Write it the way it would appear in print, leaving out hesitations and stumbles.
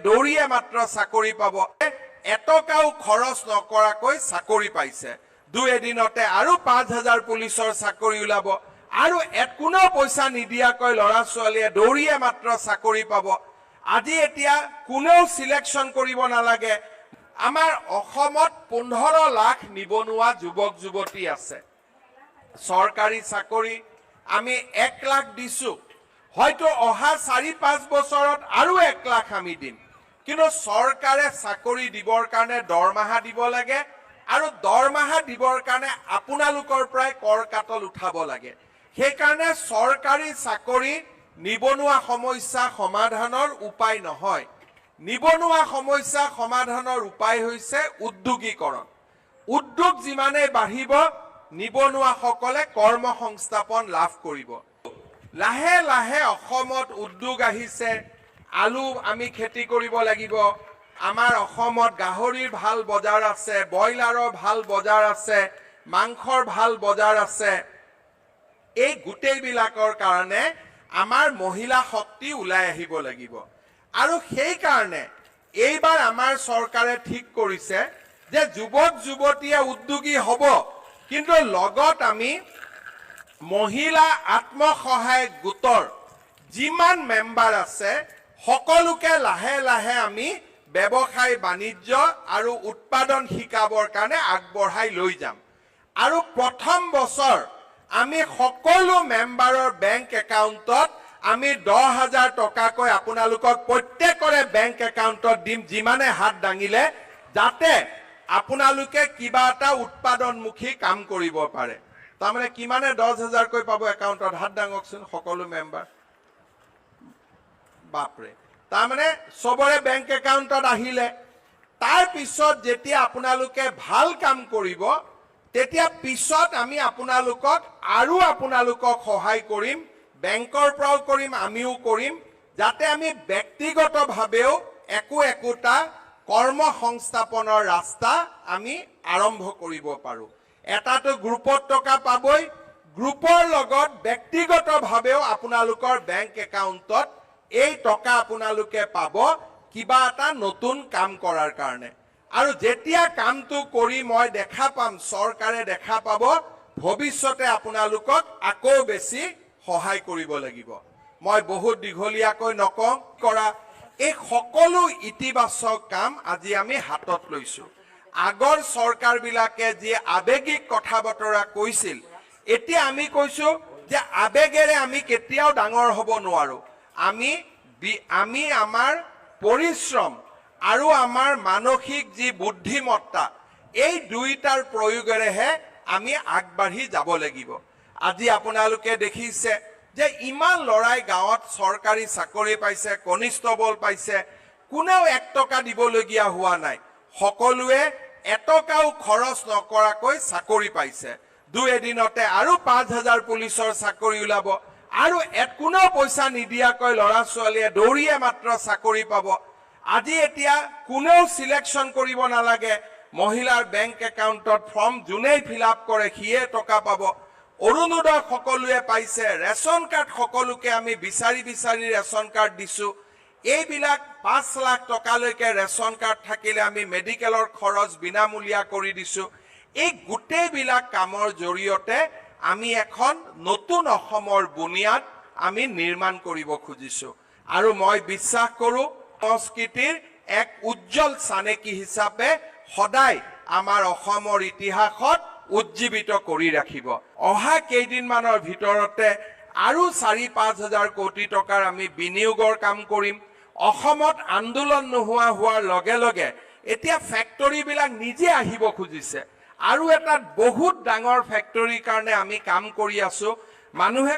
দৌৰিয়ে মাত্ৰ চাকৰি পাব। এটকাও খৰচ নকৰাকৈ চাকৰি পাইছে। দুই এদিনতে আৰু 5,000 পুলিচৰ চাকৰি ওলাব আৰু কোনেও পইচা নিদিয়াকৈ ল'ৰা ছোৱালীয়ে দৌৰিয়ে মাত্ৰ চাকৰি পাব। আজি এতিয়া কোনেও চিলেকশ্যন কৰিব নালাগে। আমাৰ অসমত 15 লাখ নিবনুৱা যুৱক যুৱতী আছে। চৰকাৰী চাকৰি আমি 1 লাখ দিছো। হয়তো অহা 4-5 বছৰত আৰু 1 লাখ আমি দিম। কিন্তু চৰকাৰে চাকৰি দিবৰ কাৰণে দৰমহা দিব লাগে আৰু দৰমহা দিবৰ কাৰণে আপোনালোকৰ পৰাই কৰ কাটল উঠাব লাগে। সেইকাৰণে চৰকাৰী চাকৰি নিবনুৱা সমস্যা সমাধানৰ উপায় নহয়। নিবনুৱা সমস্যা সমাধানৰ উপায় হৈছে উদ্যোগীকৰণ। উদ্যোগ যিমানেই বাঢ়িব, নিবনুৱাসকলে কৰ্ম সংস্থাপন লাভ কৰিব। লাহে লাহে অসমত উদ্যোগ আহিছে। আলু আমি খেতি কৰিব লাগিব। আমাৰ অসমত গাহৰিৰ ভাল বজাৰ আছে, ব্ৰইলাৰৰ ভাল বজাৰ আছে, মাংসৰ ভাল বজাৰ আছে। এই গোটেইবিলাকৰ কাৰণে আমাৰ মহিলা শক্তি ওলাই আহিব লাগিব আৰু সেইকাৰণে এইবাৰ আমাৰ চৰকাৰে ঠিক কৰিছে যে যুৱক যুৱতীয়ে উদ্যোগী হ'ব, কিন্তু লগত আমি মহিলা আত্মসহায়ক গোটৰ যিমান মেম্বাৰ আছে, সকলোকে লাহে লাহে আমি ব্যৱসায়, বাণিজ্য আৰু উৎপাদন শিকাবৰ কাৰণে আগবঢ়াই লৈ যাম। আৰু প্ৰথম বছৰ আমি সকলো মেম্বাৰৰ বেংক একাউণ্টত আমি 10,000 টকাকৈ আপোনালোকক প্ৰত্যেকৰে বেংক একাউণ্টত দিম, যিমানে হাত দাঙিলে, যাতে আপোনালোকে কিবা এটা উৎপাদনমুখী কাম কৰিব পাৰে। তাৰমানে কিমানে 10,000কৈ পাব একাউণ্টত, হাত দাঙকচোন সকলো মেম্বাৰ। বাপৰে! তাৰমানে চবৰে বেংক একাউণ্টত আহিলে, তাৰ পিছত যেতিয়া আপোনালোকে ভাল কাম কৰিব, তেতিয়া পিছত আমি আপোনালোকক আৰু আপোনালোকক সহায় কৰিম, বেংকৰ পৰাও কৰিম, আমিও কৰিম, যাতে আমি ব্যক্তিগতভাৱেও একো একোটা কৰ্ম সংস্থাপনৰ ৰাস্তা আমি আৰম্ভ কৰিব পাৰোঁ। এটাতো গ্ৰুপত টকা পাবই, গ্ৰুপৰ লগত ব্যক্তিগতভাৱেও আপোনালোকৰ বেংক একাউণ্টত এই টকা আপোনালোকে পাব কিবা এটা নতুন কাম কৰাৰ কাৰণে। আৰু যেতিয়া কামটো কৰি মই দেখা পাম, চৰকাৰে দেখা পাব, ভৱিষ্যতে আপোনালোকক আকৌ বেছি সহায় কৰিব লাগিব। মই বহুত দীঘলীয়াকৈ নকওঁ। কৰা এই সকলো ইতিবাচক কাম আজি আমি হাতত লৈছো। আগৰ চৰকাৰবিলাকে যি আৱেগিক কথা বতৰা কৈছিল, এতিয়া আমি কৈছো যে আৱেগেৰে আমি কেতিয়াও ডাঙৰ হ'ব নোৱাৰো। আমি আমাৰ পৰিশ্ৰম আৰু আমাৰ মানসিক যি বুদ্ধিমত্তা, এই দুয়োটাৰ প্ৰয়োগেৰেহে আমি আগবাঢ়ি যাব লাগিব। আজি আপোনালোকে দেখিছে যে ইমান ল'ৰাই গাঁৱত চৰকাৰী চাকৰি পাইছে, কনিষ্টবল পাইছে। কোনেও 1 টকা দিবলগীয়া হোৱা নাই। সকলোৱে এটকাও খৰচ নকৰাকৈ চাকৰি পাইছে। দুই এদিনতে আৰু 5,000 পুলিচৰ চাকৰি ওলাব আৰু কোনেও পইচা নিদিয়াকৈ ল'ৰা ছোৱালীয়ে দৌৰিয়ে মাত্ৰ চাকৰি পাব। আজি এতিয়া কোনেও চিলেকশ্যন কৰিব নালাগে। মহিলাৰ বেংক একাউণ্টত ফৰ্ম যোনেই ফিল আপ কৰে, সিয়ে টকা পাব। অৰুণোদয় সকলোৱে পাইছে। ৰেচন কাৰ্ড সকলোকে আমি বিচাৰি বিচাৰি ৰেচন কাৰ্ড দিছো। এইবিলাক 5 লাখ টকালৈকে ৰেচন কাৰ্ড থাকিলে আমি মেডিকেলৰ খৰচ বিনামূলীয়া কৰি দিছো। এই গোটেইবিলাক কামৰ জৰিয়তে আমি এখন নতুন অসমৰ বুনিয়াদ আমি নিৰ্মাণ কৰিব খুজিছো। আৰু মই বিশ্বাস কৰোঁ, সংস্কৃতিৰ এক উজ্জ্বল চানেকি হিচাপে সদায় আমাৰ অসমৰ ইতিহাসত উজ্জীৱিত কৰি ৰাখিব। অহা কেইদিনমানৰ ভিতৰতে আৰু 4-5 হাজাৰ কোটি টকাৰ আমি বিনিয়োগৰ কাম কৰিম। অসমত আন্দোলন নোহোৱা হোৱাৰ লগে লগে এতিয়া ফেক্টৰীবিলাক নিজে আহিব খুজিছে আৰু এটা বহুত ডাঙৰ ফেক্টৰীৰ কাৰণে আমি কাম কৰি আছো। মানুহে